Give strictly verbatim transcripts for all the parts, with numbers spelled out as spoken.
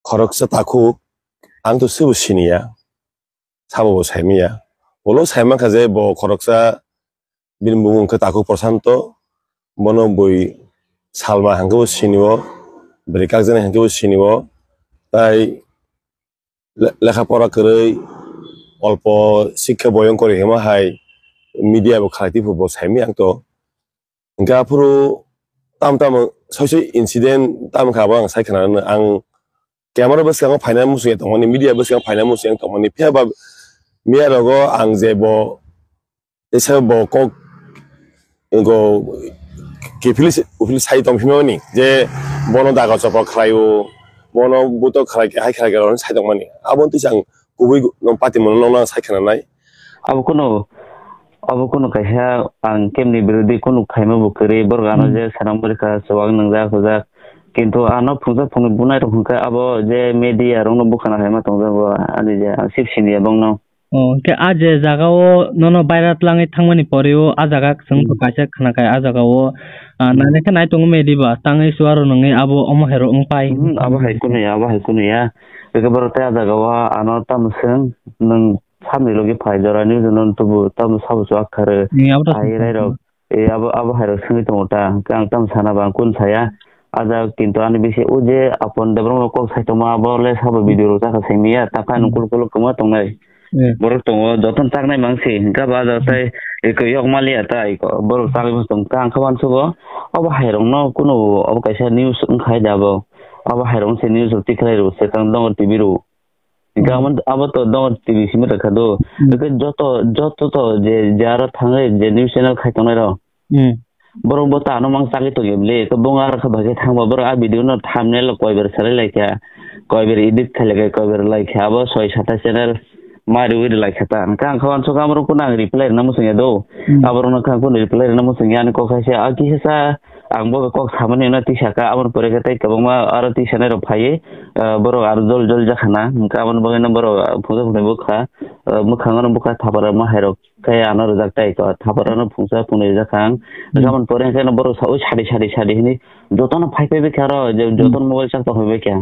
khoroksa takhuk, ang to sebo siniya, sabo bo saimanya. Ulo saimankha je bo khoroksa bini bumung khe takhuk Prosanto, bono bui Salma hwnkhe bo sinio, bwrwi kakjaknai hwnkhe bo sinio, tai le-, lekha pora kwrwi, olpo sikhe boyong kwrwi hima hai media bo khalai twi phu bo saimanya ang to. Hwnkhe aphuru tam tam soi soi incident tam kha bo ang sai khna ang camera bwskango phaina muchung ya tongmani, media bwskango phaina muchung ya tongmani, phiya ba miya rogo ang je bo teisa bo kok go kiphil uphil sai tong phimani je bono daga chopra khlaio, bono buto khlai hai khlai rok sai tongmani, abo twi ang kubui no pati mono nokna sai khna nai. Abo kunu, abo kunu kaisa ang kemni birodhi kunu khaima bo kwrwi, borok ano Hmm. je sanang bwrwi kha, chuwak nwngjak hujak. Kintu ano phungsa phungni bunai rok hwnkhe abo je media rokno bukhana hai ma tongjago ani je ang sip siniya bongno. Oh, hwnkhe a je jaga o nono baira tlangwi thangmani pore o a jaga chwng Hmm. kaisa khna kha a jaga o, ah, Hmm. naina khe nai tongo media ba tangwi chuwaro nungwi abo omo hai rok wng pai. Hmm, abo hai kunu ya, abo hai kunu ya. Eke borok tei a jaga o ano tamo chwng nwng Samni logi phai jora news no tubu tamo sabo chuak kharwi. Ni abo to ai rai rok, e abo, abo hai rok swngwi tongo ta. Hwnkhe ang tamo sana ba ang kun saya. A jaga kintu ani bisi o je Apon Debbarma kok sai tongma abo le sabo video rok chakha simi ya. Takha Hmm. nung kulu kulu kwma tongnai. Hmm. Borok tongo jotono chaknai mang si. Hwnkhe ba jaga Hmm. tai eko yok mali ya ta eko. Borok chagwi bo tong ta hwnkhe uansugo. Abo hai rok no kunu abo kaisa news wngkhai da abo. Abo hai rok se news rok tikhlai rw se tang dongo T V rw. Hingke Hmm. amo, abo to dogo T V simi rekha do. Hmm. Hingke joto, joto to je, je aro thangwi je news channel khai tongnai rok. Hmm. Borok bo ta ano mang chagwi tongya bwle. Hingke bong aro kha bai khe thangba borok a video no thumbnail rok koi ber salai lai kha. Koi ber edit khai lai kha, koi ber lai kha. Abo soi sata channel ma riwi ri lai kha ta. Hingke ang kha uansuk amo rok no ang reply rwna muchung ya do. Hmm. Abo rok no kha ang kunu reply rwna muchung ya ani kok hai se. A kisa sa Ang bo kok samani no tisa ka, aboni pore khe tei kwbangma aro tisanai rok phaiwi, ah, borok aro jol jol jakha na, hwnkhe aboni bagwi no borok, ah, phunukjak phunukjak bwkha, ah, mwkhang no bwkha thapar ma hai rok khe ano rijak tai kha, thapar no phungsa phunui rijak kha ang. Hmm. Aboni pore khe no borok sa-, ui sadi sadi sadi hinui jotono phai phai bai kha aro, je Hmm. jotono mobile charge tong phai bai kha.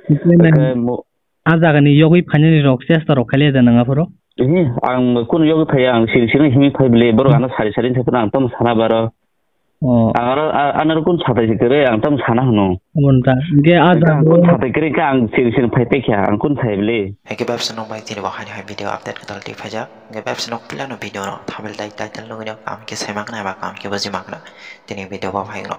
Hwnkhe nang Hwnkhe mo- a jagani yogwi phainani rok chesta rok khailiya da nang aphuru? Ehe, ang kunu yogwi phaiya, ang siri siri himwi phai bwle, borok Hmm. ano sari sari se phano ang tamo sana baro. Oh. Ang aro, a-, ano kun satai se kwrwi, ang tamo sana hwno. Aboni ta. Hwnkhe a Hwnkhe ang jaga kun o satai kwrwi khe ang siri siri phai tei kha, ang kun sai bwle. Hwnkhe bebsa nokbai tini bo haini hai video update kwtal twi phaijak. Hwnkhe bebsa nok puilano video no thumbnail tai title nugwi no kaham khe sai mankha eba kaham khe buji mankha tini video bo phaino.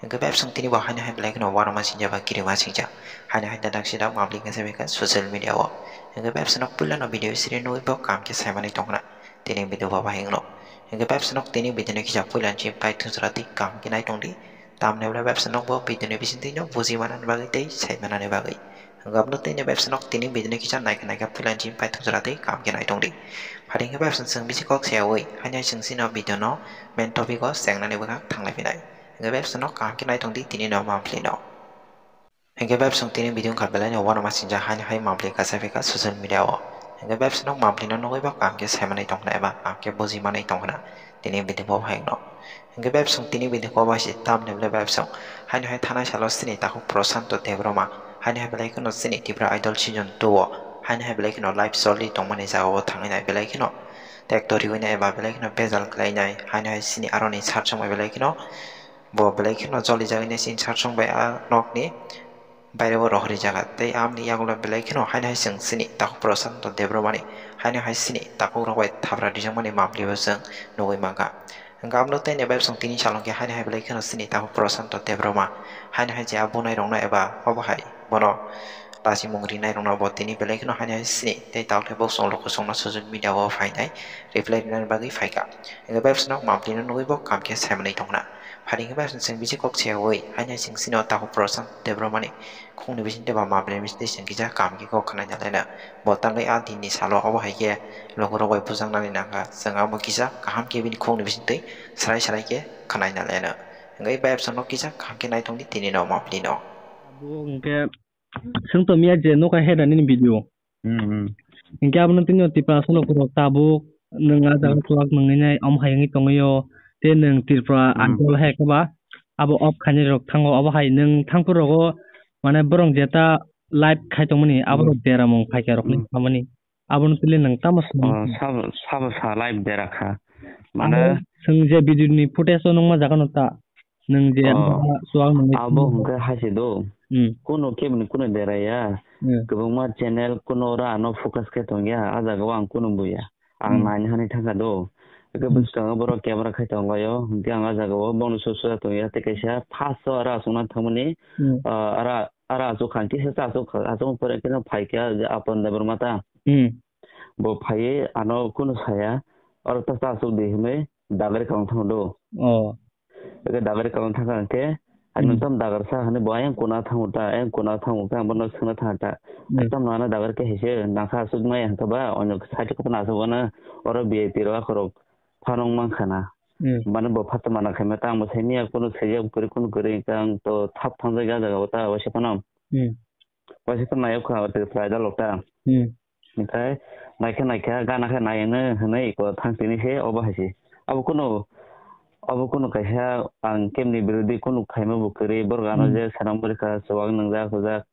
Hwnkhe bebsa tini bo haini hai belai kheno uanama singjak ba kirima singjak. Haini hai dadak sida public khe sai kha social media o. Hwnkhe bebsa nok puilano video siri nugwi bo kaham khe sai manwi tongkha. Tini video bo bahai wngno. Hwnkhe bebsa nok tini video no kisa puila ni simi pai thwngchara twi kaham khe nai tongdi. Tamni hwnba bebsa nok bo video ni bisingtwi no buji manani bagwi tei sai manani bagwi. Hwnkhe abono tei ni bebsa nok tini video no kisa naikha naikha puila ni simi pai thwngchara twi kaham khe nai tongdi. Phari hwnkhe bebsa chwng bisi kok sayawi haino chwng chini video no main topic o chengnani bwkhak thanglai phinai. Hwnkhe bebsa no kaham khe nai tongdi tini no monthly no. Hwnkhe bebsa tini video wngkha belai no uanama singjak haino hai monthly kaisa phaikha social media o. Hwnkhe bebsa no monthly no nugwi bo kaham khe sai manwi tongkhna eba kaham khe buji manwi tongkhna tini video bo hai wngno. Hwnkhe bebsa tini video bo bai se tamni bwle bebsa haino hai thanai salo chini takhuk Prashanto Debbarma haino hai belai kheno chini Tipra Idol season two o haino hai belai kheno live choli tongmani jaga o thangwi nai belai kheno tei actor riwi nai eba belai kheno bejal khlai nai haino hai chini aroni sar chongbai belai kheno Bo belai kheno jolijagwi nai chini sar chongbai a nokni bairebo rohorjak kha. Tei amoni yagulo belai kheno haino hai chwng chini takhuk Prashanto Debbarmani haino hai chini takhuk rok bai thapra rijakmani monthly bo chwng nugwi mankha. Hwnkhe abono tei ni bai chwng tini salong khe haino hai belai kheno chini takhuk Prashanto Debbarma haino hai je a bunai rokno eba obo hai bono lachimung rinai rokno bo tini belai kheno haino hai chini tei tabuk khe bo chwng luku chwngno social media o phainai reply rinani bagwi phaikha. Hwnkhe bai chwngno monthly no nugwi bo kaham khe sai manwi tongkhna. Phari hwnkhe bai chwng bisi kok sayawi, haino chwng chini o takhuk Prashanto Debbarmani khungni bisingtwi ba monthly ni bisingtwi chwng kisa kaham khe kok khwnaina laina. Bo tangwi a dinni salo obo hai khe lukurok bai bujaknani nangkha. Chwng abo kisa kaham khe bini khungni bisingtwi swrai swrai khe khwnaina laina. Hwnkhe bai chwngno kisa kaham khe nai tongdi tini no monthly no. Abo hwnkhe Chwng tongmia je nokha heda nini video. Hmm, hmm. Hinkhe abono tini o Tiprasa lukurok tabuk nwng a jaga Hmm. kwlak nungwi nai omo hai wngwi tongwi o. Tei nwng Tripura Hmm. Idol hai khe ba abo off khainai rok thango, abo hai nwng thangphuru rogo mane borok jeta live khai tongmani, abo Hmm. no beramung phaikha rokni Hmm. samani. Abono tuli nang tamo swngmani? Oh, sabo, sabo sa live bera kha. Mane Abo swng je video ni footage o nungma jaga no ta. Nwng je Oh. Ang chuwak nungwi Abo swngmani. Hwnkhe haise do. Hmm. Kuno keboni kuno bera ya. Hmm. Kwbangma channel kuno oro ano focus khe tongya. A jaga o ang kuno buya. Ang Hmm. Naina hani thangkha do. Eke Hmm. bwskango borok camera khai tonglaio. Hwnkhe ang a jaga o bono susa tongya. Tei kaisa first o aro aswkna thangmani, Hmm. ah, aro, aro aswk kha. Kisa sa aswk kha. Aswk pore khe phaikha je Apan Debbarma ta. Hmm. Bo phaiwi ano kunu saya. Oro ta, ta aswk di hinwi dagari kang thang do. Oh. Eke dagari kang thang khe, ani Hmm. tam dagar sa hani bo ayang kuna thang ta, ayang kuna thang khe ang bono swngna thang ta. Hmm. Tam nana dagar khe hise nangkha aswk mai hwnkhe ba onyo side ko na aswk na oro V I P rok akhorok phanang mankha na. Hmm. Mane bo phatma na khaima ta ang bo saimanya kuno sejak kwrwi kuno kwrwi hwnkhe ang to thap thangjak ya jaga o ta waisa phano. Hmm. Waisa phano nayok kha o Tripura Idol rok ta. Hmm. Hwnkhe naikhe naikhe gana khe nai hwnwi hwnwi iko thang tini se obo hai se. Abo kuno, abo kuno kaisa ang kemni birodhi kuno khaima bo kwrwi borok ano Hmm. Je sanam bwrwi kha chuwak nwngjak hujak.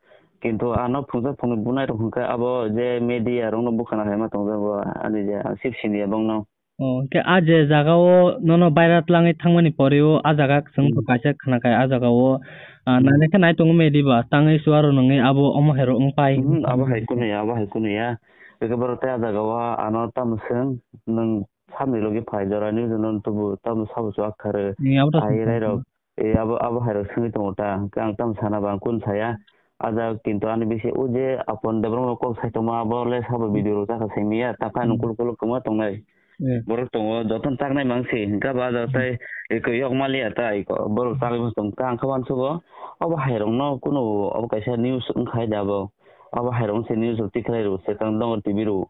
Kintu ano phungsa phungni bunai rok hwnkhe abo je media rokno bukhana khaima tongjago ani je ang sip siniya bongno. Oh, hwnkhe a je jaga o nono baira tlangwi thangmani pore o a jaga chwng Hmm. Kaisa khna kha a jaga o, ah, Hmm. Naina khe nai tongo medi ba tangwi chuwaro nungwi abo omo hai rok wng pai. Hmm, abo hai kuno ya, abo hai kuno ya. Eke borok tei a jaga o ano tamo swng nwng samni logi phai jora ni jono tubu tamo sabo chuwak kharwi. Ni abo to ai rai rok. E, abo, abo hai rok swngwi tongo ta. Hwnkhe ang tamo sana ba, ang kunu saya. A jaga kintu ani bisi o je Apan Debbarma kok sai tongma, abo le sabo video rok chakha simi ya. Ta phai Hmm. Nung kulu kulu kwma tongnai. Hmm. Borok tongo, jotono chaknai mang si. Hwnkhe abo a jaga Hmm. Tai eko yok maliya ta eko. Borok chagwi bo tong ta, ang khe uansugo. Abo hai rok no kunu abo kaisa news wngkha de abo. Abo hai rok se news rok tikhlai rw se tang dongo T V rw.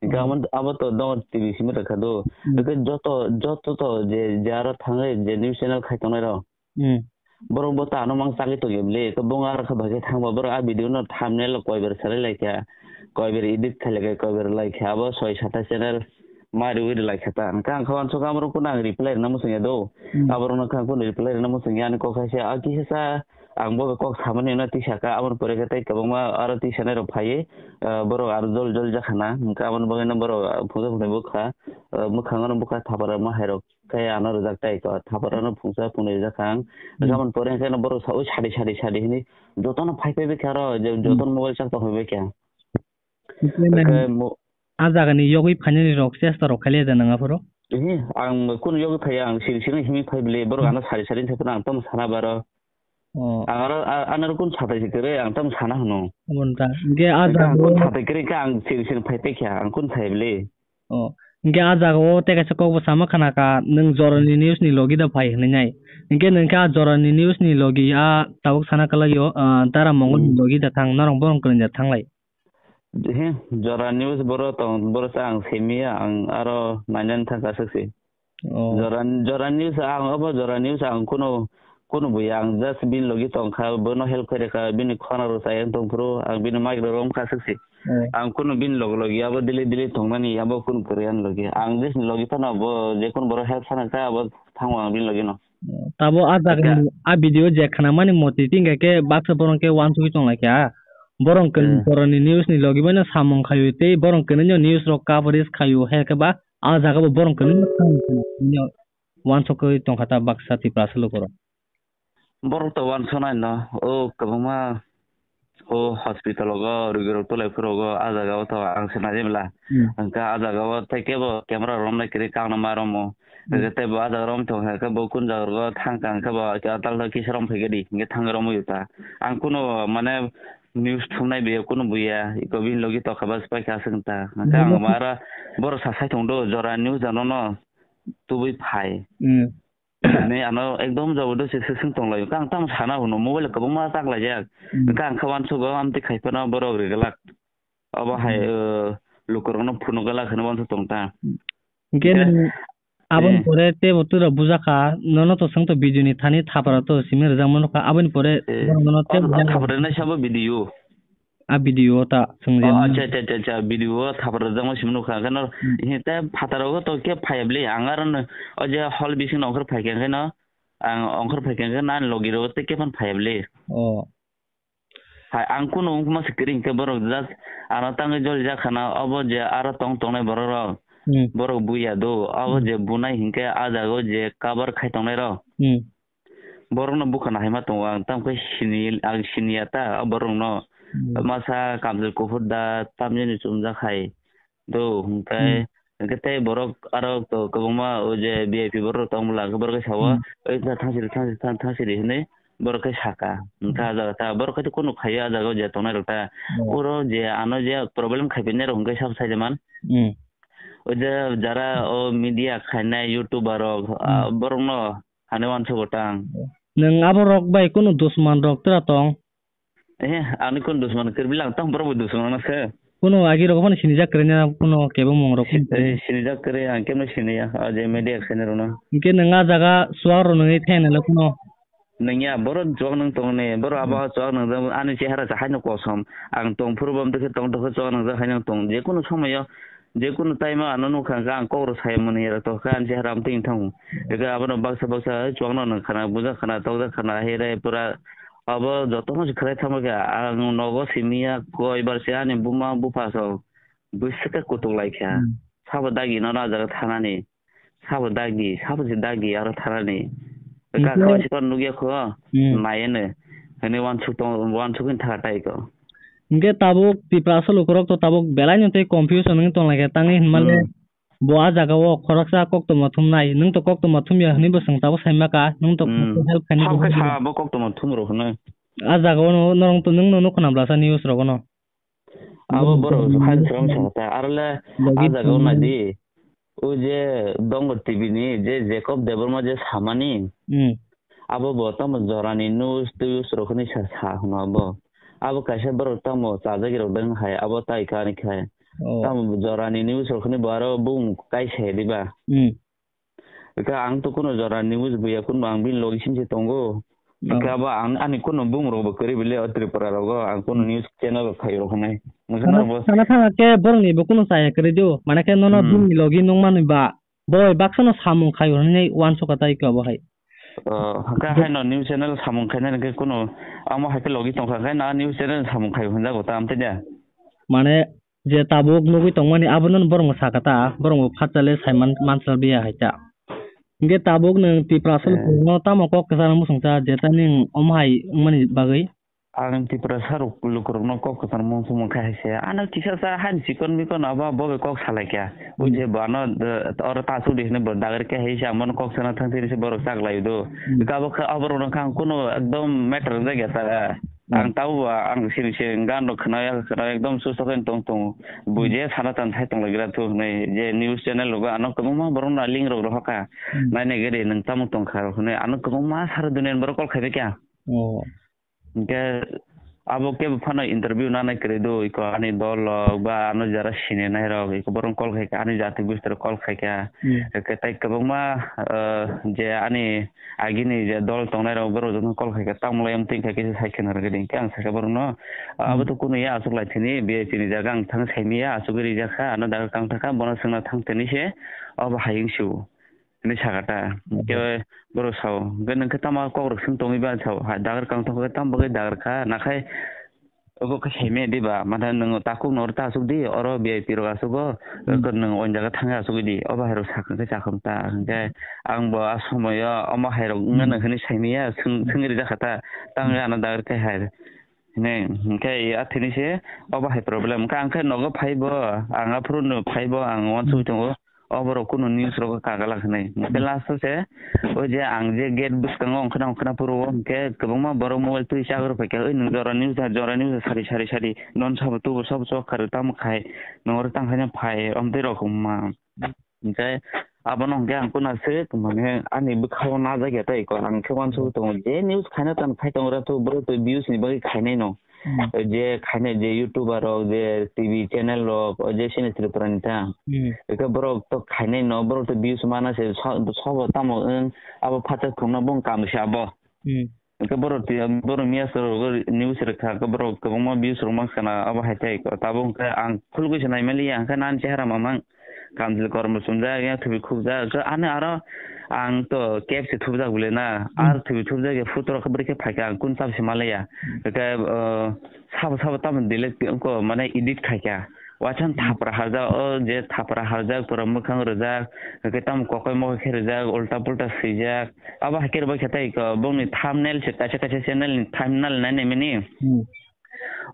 Hwnkhe Hmm. Amo, abo to dogo T V simi rwkha do. Hmm. Hwnkhe joto, joto to je, je aro thangwi je news channel khai tongnai rok. Hmm. Borok bo ta ano mang chagwi tongya bwle. Kwbangma aro khe bai khe thangba borok a video no thumbnail rok koiber salai laikha. Koiber edit khai laikha, koiber laikha. Abo soi sata channel ma riwi rwlaikha ta. Hwnkhe ang khe uansukha aborok no ang reply rwna muchungya do. Hmm. Aborok no khe ang kunu reply rwna muchungya ani kok hai se. A kisa sa Ang bo kok samani no tisa kha, aboni pore khe tei kwbangma aro tisanai rok phaiwi, ah, borok aro jol jol jakhana, hwnkhe aboni bagwi no borok, ah, phungsa phunui bwkha, ah, mwkhango no bwkha thapara ma hai rok khe ano rwjak tai kha, thapara no phungsa phunui rwjak kha ang. Hmm. Hwnkhe aboni pore khe no borok sa-, oi sadi sadi sadi hinwi jotono phai phai bai kha aro, je Hmm. Jotono mobile charge tong phai bai kha. Hwnkhe nang Hwnkhe mo- a jagani yogwi phainani rok chesta rok khailiya da nang aphuru? Ehe, ang kunu yogwi phaiya, ang siri siri himwi phai bwle, borok Hmm. Ano sari sari thai phano ang tamo sana baro. Oh. Ang aro, a-, ano kunu satai se kwrwi, ang tamo sana hwno. Omo wngkha. Hwnkhe a Hwnkhe ang jaga kunu o satai kwrwi khe ang siri siri phai paikha, ang kunu sai bwle. Oh. Hwnkhe a jaga o tei kaisa kok bo sama khana kha, nwng jorani news ni logi da phai hwnwi nai. Hwnkhe nwng khe a jorani news ni logi a tabuk sana kwlai o, ah, Dara Mongol ni Hmm. Logi da thang, norok bohrok kwrwng da thanglai. He, jora news boro tong, boro sa ang simiya, ang aro nainani thangkha swk se. Oh. Jora, jora news ang, obo jora news ang kunu, kunu buya, ang just bini logi tongkha, bono help khairikha, bini khorang rok chayang tongphuru, ang bini mic rok romkha swk se. Oh. Ang kunu bini log logi abo daily daily tongmani, abo kunu kwrwi ani logi. Ang just logi phano bo, je kunu borok help sana kha, abo thango ang bini logi no. Tabo a jaga Eka. Ni a video je khwnamani moti tingkha khe baksa borok khe uansugui tonglaikha. Borok khe Eh. Borokni news ni logi bai no samung khaio tei borok khe nini news rok coverage khaio, hai khe ba a jaga bo borok khe nini uansugui tongkha ta baksa Tiprasa lukurok. Borok to uansuknai no, o kwbangma o hospital rogo, rugi rok tolai phuru rogo, a jaga o to ang se nai bwla. Hmm. Hwnkhe a jaga o tei kebo camera romnai kwrwi kang no ma romo. Hmm. Hwnkhe tei bo a jaga rom tong kha khe bo kun jaga rogo thang kang khe bo tal tal kisa rom phai khe di, hwnkhe thang romwi ta. Ang kuno mane news thumnai be kuno buya, iko bini logi tokha bas pai kha aswk ta. Hwnkhe ang Hmm. ma aro borok sa sai tong do, jora news ano no tubui phai. Hmm. Hinwi ano ekdom jabardasti se swng tonglaio. Khe ang tamo sana hwno, mobile kwbangma chaklaijak. Hmm. Hwnkhe ang khe uansugo, amtwi khai phano borok ri glak. Obo hai, Hmm. uh, lukurokno phunuk glak hwnwi uansuk tong ta. Hmm. Hwnkhe Hwnkhe, nwng aboni eh. Pore teibo twrwk bujakha, nono to swngto video ni thani thapra to simi rwjakma nukha. Aboni pore Eh. Borok nono teibo Thapra nai sabo video. A video o ta swngjak. Oh, acha, acha, acha, acha, video o thapra rwjakma simi nukha. Kheno Hmm. Hini tei phataro o to khe phaiya bwle. Ang aro no o je hall bising no ongkhor phaikha kheno ang ongkhor phaikha khe nani logi ro tei khe phano phaiya bwle. Oh. Hai, ang kunu wngma se kwrwi hinkhe borok just ano tangwi jolijak khana, obo je aro tong tongnai borok rok, Hmm. borok buya do, abo Hmm. je bunai hinkhe a jaga o je cover khai tongnai rok. Hmm. Borok no bukhana hai ma tongo ang, tamo khe sini, ang siniya ta o borok no. Hmm. Masa kamchwlwi kuphur da, tamjani chumjak hai. Do, hwnkhe, Hmm. hwnkhe tei borok aro to kwbangma o je V I P borok rok tong bwla, hwnkhe borok khe sao, Hmm. "Oi, ta thang siri, thang siri, thang, thang siri," hwnwi borok khe saka. Hwnkhe Hmm. a jaga ta borok khe to kunu khaiya a jaga o je tongnai rok ta. Hmm. Oro je ano je problem khai phinai rok hwnkhe sabo sai de man. Hmm. O je jara o media khainai YouTuber rok, ah, Hmm. borok no hani uansukgo tang. Nwng abo rok bai kunu dusman rok tra tong? Eh, ani kun dusman kwrwi lang tang, borok bo dusman no se. Kuno agi rok phano sinijak kwrwi na kuno kebo mung rok phano. Eh, sinijak kwrwi ang kemno siniya, o je media khaina rwno. Hinkhe nwng a jaga chuwak rw nungwi thai nai le kuno. Nungya, borok chuwak nung tong ni, borok abo chuwak nung jang, ani chehara se haino kosom. Ang tong phuru bo amtwi khe tong tong khe chuwak nung jak haino tong. Je kuno somoyo, je kuno time o ano nukha hwnkhe ang kok rw sai mani rw tong khe ani chehara amtwi wng thango. Eke abono baksa baksa chuwak no nung khana, bujak khana, tokjak khana, here pura Abo jotono se khlai thangma khe, ang nogo simi ya, koi bar se ani buma bupha rok bwswk khe kutung lai kha. Hmm. Sabo dagi no na jaga thanani, sabo dagi, sabo se dagi aro thanani. Hwnkhe Kaka se kon nugya kho, Hmm. nai ene, hwnwi uansuk tong, uansuk hin tha tai ko. Hwnkhe tabuk Tiprasa lukurok to tabuk belai no tei confusion wngwi tong lai kha, tangwi hinmale Hmm. Bo a jaga o khoroksa koktwma thumnai, nwng to koktwma thumya hwnwi bo chwng tabuk sai maka, nwng to Hmm. khoroksa help khainai Sabo khe rwgwi sa bo koktwma thum rw hwnwi. A jaga o no norok to nwng no nukho na blasa news rogo no. Abo borok hai swrang sa ta, aro le Logi a jaga o thumnai. Nai di, o je Dongor T V ni je Jacob Debbarma je samani, Hmm. Abo bo tamo jorani news twi usrok hwnwi sa, sa hwno abo. Abo kaisa borok tamo chajagwi rok dang hai, abo tai kani khai. Oh. Tamo jorani news rok hwnwi bo aro bung kai se diba. Hmm. Eka ang to kuno jorani news buya, kunbo ang bini logi sim se tongo. Hmm. Eka abo ang ani kuno bung rok bo kwrwi bile o Tripura rogo, ang kuno news channel rok khai rok hwnwi. Sana, sana thanga ke borok ni bo kuno chaya kwrwi do. Mane ke nono Hmm. bini logi nung manwi ba. Bo bai baksa no samung khai hwnwi uansukha tai khe abo hai. Oh, hwnkhe Bo- haino news channel samung khainani khe kunu amo hai khe logi tongkha, hwnkhe na news channel samung khai hwnjago ta amtwi de. Mane je tabuk nugwi tongmani abono borok sakha ta, borok bo phatsa le sai man, mansa biya hai ta. Hwnkhe tabuk nwng Tiprasa Eh. no tamo kok kwchangma swngcha je tani omo hai wngmani bagwi. Ang Tiprasa rok lukurokno kok kwchangma wngkha hai se. Ano kisa sa hani chikon mikon abo, bo bai kok salai kha. Hmm. Ui je bo ano, eh, oro ta chuk di hinwi bo dagri khe hai se, ang bono kok sana thang thini se borok chak lai do. Hmm. Abo khe, abo rok no khe ang kuno ekdom matter wngjak ya ta. Hmm. Ang tabo ba, ang sini se gan rok khna ya, khna ekdom susto khe tong tong. Bui Hmm. je sana tan thai tong lai gra thu hinwi je news channel rok ano kwbangma borok no link rok rohor kha. Hmm. Nai nai gede nwng tamo tong kha rok hinwi ano kwbangma sara duniya ni borok call khai bai kha. Oh. Hwnkhe abo kebo phano interview nanai kwrwi do, iko ani dol rok ba ano jara sini nai rok, iko borok call khai kha, ani jati gosti rok call khai kha. Hmm. Hwnkhe tai kwbangma, eh, je ani agini je dol tongnai rok borok jotono call khai kha, tamo lai twi kha kisa sai khna rwgwi di. Hwnkhe ang sakha borok no, abo Hmm. to kunu ya aswk lai thini, V I P ni jaga ang thang sai manya, aswk rijak kha, ano dagar kang thang kha, bono swngna thang thini se, abo hai wng sio. Hinwi sakha ta. Oho. Hwnkhe borok sao, hwnkhe nwng khe tamo kok rok swng tongwi ba sao, hai dagar kang tong khe tamo bagwi dagar kha, nakhai obo khe sai manya diba, mantha nwng takhuk no oro ta aswk di, oro V I P rok aswk o, Hmm. Nwng o jaga thangwi aswk di, obo hai rok sakha khe chakham ta, hwnkhe ang bo a somoi o omo hai rok wngya Hmm. nw hinwi sai manya, swng-, Hmm. swngwi rijak kha ta, tamo Hmm. ano dagar khe hai. Hinwi, hwnkhe a thini se obo hai problem. Hwnkhe ang khe nogo phai bo, ang aphuru no phai bo, ang uansuk Hmm. tongo. O borok kuno news rogo kagala hinwi. Hwnkhe Hmm. last o se, o je ang je gate bwskango ongkhorna ongkhorna phuru o, hwnkhe kwbangma borok mobile twi chagwi rw phaikha, "Oi, nwng jora news da, jora news da," sari sari sari. Non sabo tubo sabo chok kha rw tamo khai, nwng oro tang khaina phai, amtwi rok ma. Hwnkhe abono hwnkhe ang kunu aswk mane ani bwkhao najak ya tei ko, ang khe uansugwi tongo je news khaina tang khai tongo, borok twi views ni bagwi khainai no. Hmm. Je khainai je YouTuber rok, je T V channel rok, o je sini Tripura ni ta. Hmm. Eke borok to khainai no, borok to views mana se so-, sobo tamo wng, abo phatsa thwngno bung kam se abo. Hmm. Hwnkhe borok twi, borok miya soro news rwkha, hwnkhe borok kwbangma views rwma khna, abo hai tai khe tabuk hwnkhe ang khulugwi se naimaliya, hwnkhe nani chehara mamang kamchwlwi kormo chumjak, ya thubui khukjak, hwnkhe ani aro ang to kep se thubjak bwle na, Hmm. ar thubui thubjak ya photo rok khe bwrwi khe phaikha, ang kunu chap se malaya. Hmm. Hwnkhe, uh, sabo sabo tamo delete ko mane edit khaikha. Waisa thapra harjak, o je thapra harjak, pura mwkhang rijak, hwnkhe tamo kokoi mokoi khe rijak, ulta pulta swijak. Abo hai khe bai khe tei ko bongni thumbnail se kaisa kaisa channel ni thumbnail nai nai mani. Hmm.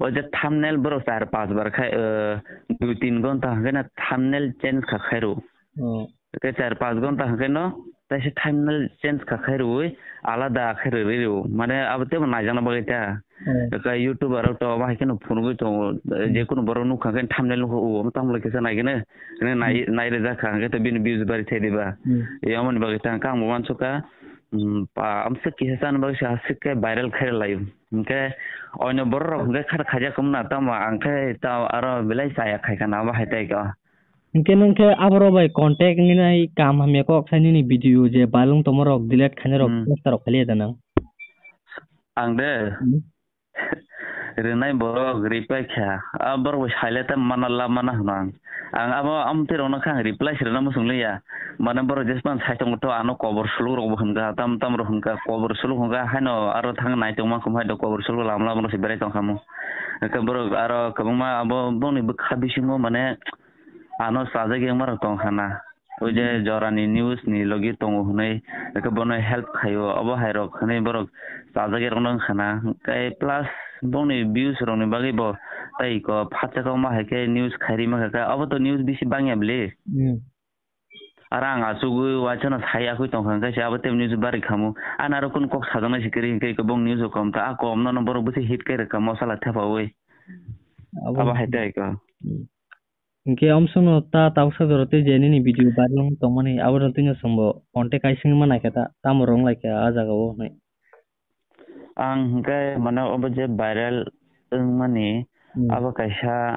O je thumbnail borok char pas bar khai, eh, dui tin gonta hwnkhe na thumbnail change kha khai rw. Oh. Tei char pas gonta hwnkhe no taisa thumbnail change kha khai rwui alada khe rwui rw. Mane abo teibo naijakna bagwi ta. Hmm. Tei YouTuber rok to abo hai kheno phunugui tongo. Hmm. Je kunu borok nukha khe thumbnail nukha, o omo tamo lai kisa nai khe ne. Hwnkhe nai, hmm, nai rijak kha hwnkhe to bini views bari thai diba. Hmm. Yamoni bagwi ta ang bo uansukha, hmm, pa, amswk kisa chana bagwi se aswk khe viral khai lai. Hwnkhe oino borok rok hwnkhe kha khaijak wngna tamo ang khe ta aro belai chaya khai kha na abo hai tai kha. Hwnkhe nwng khe aborok bai contact wngwi nai, kaham hamya kok sai nini video je balung tongma rok delete khainai rok, hmm, post rok khailiya da nang? Ang de? Hmm. Rwnai borok reply kha. A borok bai sailai ta mana la mana hwno ang. Ang abo amtwi rokno kha ang reply se rwna muchung liya. Mane borok jespan sai tongo to ano kobor suluk rokbo hwnkha, tam tam rok hwnkha, kobor suluk hwnkha, haino aro thang nai tongma khe hai do kobor suluk lama lama rok se berai tongkha mo. Hwnkhe borok aro kwbangma abo bongni bwkha bisingo mane ano chajak yang marok tong khana. O je, hmm, jorani news ni logi tongo hwnwi, eke bono help khaio, obo hai rok hwnwi borok chajak yang rok nang khana. Tei plus bongni views rokni bagwi bo tei ko phatsa kok ma hai khe news khairi ma kha, obo to news bisi bangya bli. Hmm. Aro ang achugwi waisano sai yakwi tong kha, hwnkhe se abo tei news bari khamu. Ani aro kunu kok sajaknai se kwrwi hwnkhe bong news o kom ta, a kom no borok bwsai hit khe rwkha mosala thepaui. Abo, abo hai tei ko. Hmm. Hwnkhe omsongno ta tabuksa jora tei je nini video viral wng tongmani, abono twino chwngbo contact kaisa wngma naikha ta, tamo rwng laikha a jagao hwnwi. Ang hwnkhe mane obo je viral wngmani, hmm, abo kaisa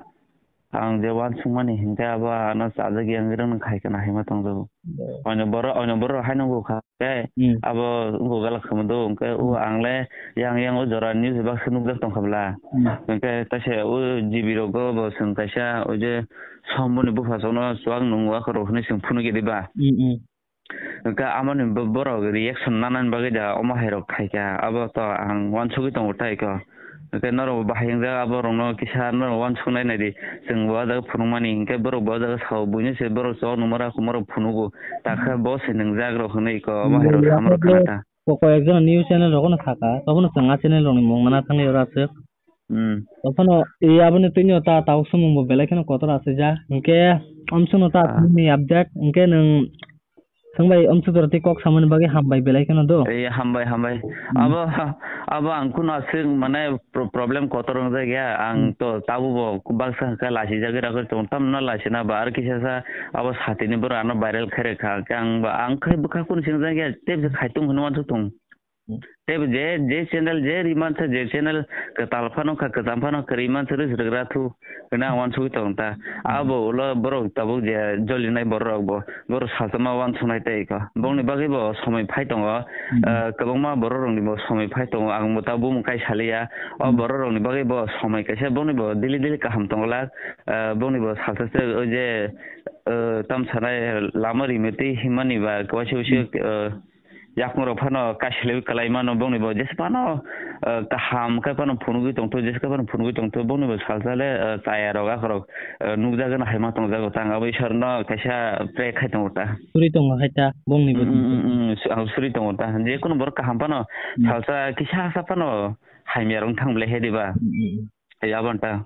ang je uansukmani hwnkhe abo ano chajak yang rwng khai kana hai ma tongjago. Bo. Oino borok, oino borok hai nukgo kha. Khe, hmm, abo wngkha galak khamu do, hwnkhe o, hmm, ang le yang yang o jora news baksa nukjak tongkha bwla. Hmm. Hwnkhe taisa o G B rogo bo chwng kaisa o je Somboni bupha chokno chuwak nung wak rw hwnwi chwng phunukya diba? Hmm, hmm. Hwnkhe amoni bo-, borok reaction nanani bagwi da omo hai rok khaikha, abo to ang uansugwi tongo tai kho. Hwnkhe norok bo bahai wngjak, aborokno kisa norok uansuknai naidi. Chwng bo o jaga phunukmani, hinkhe borok bo o jaga sao, buino se borok chok nungma rok, kumarok phunugo. Takha bo se nwngjak rok hwnwi ko, omo hai rok sama rok khna ta. Ko-, koyek jona news channel rok no sakha, tobono chwng a channel rokni mung mana thangwi oro aswk. Hmm. Tophano, e, aboni twino ta tabuk swmung bo belai kheno kotor aswk ja. Hinkhe, omswkno ta, ah, thumni update, hinkhe nwng Thwngbai, omswk jora tei kok samani bagwi hambai belai kheno do. Ei, hambai, hambai. Hmm. Abo, abo ang kunu aswk, mane, pro-, problem kotor wngjak ya. Ang, hmm, to tabuk bo baksa hwnkhe lachijagwi ragwi tongo. Tamno lachina ba ar kisa sa abo satini borok ano viral khairokha. Ang ba, ang khai bwkha kunu se wngjak ya, tei bwsa khai tong hwnwi uansuk tong. Hmm. Tei bo je, je channel je ri mansa, je channel kwtal phano kha, kwcham phano kha ri mansa, rwsrwk ra thu hwnwi ang uansugwi tong ta. Hmm. Abo ulo borok tabuk je jolinai borok rok bo, borok salsa ma uansuknai tei kho. Bongni bagwi bo somoi phai tongo. Hmm. Ah, kwbangma borok rokni bo somoi phai tongo. Ang bo ta bumung kai saliya. O, hmm, borok rokni bagwi bo somoi kaisa bongni bo daily daily kaham tongo lak. Ah, bongni bo salsa se o je, ah, tam sanai lama rimiti himani ba kwbangsa usi, hmm, ah, yakung rok phano kasilwi kwlai mano, bongni bo jesa phano, eh, kaham khe phano phunugwi tongthu, jesa khe phano phunugwi tongthu, bongni bo salsa le, eh, chaya rok akhorok, eh, nukjagwi no hai ma tongjago. Tang abo Isor no kaisa pray khai tongo ta. Suri tongo hai ta, bongni bo. Mm, mm, mm, mm, su-, ang suri tongo ta. Je kunu borok kaham phano, mm, salsa kisa sa phano hamya rok thang bwlai hai diba? Mm, mm, mm. Hai abo ta.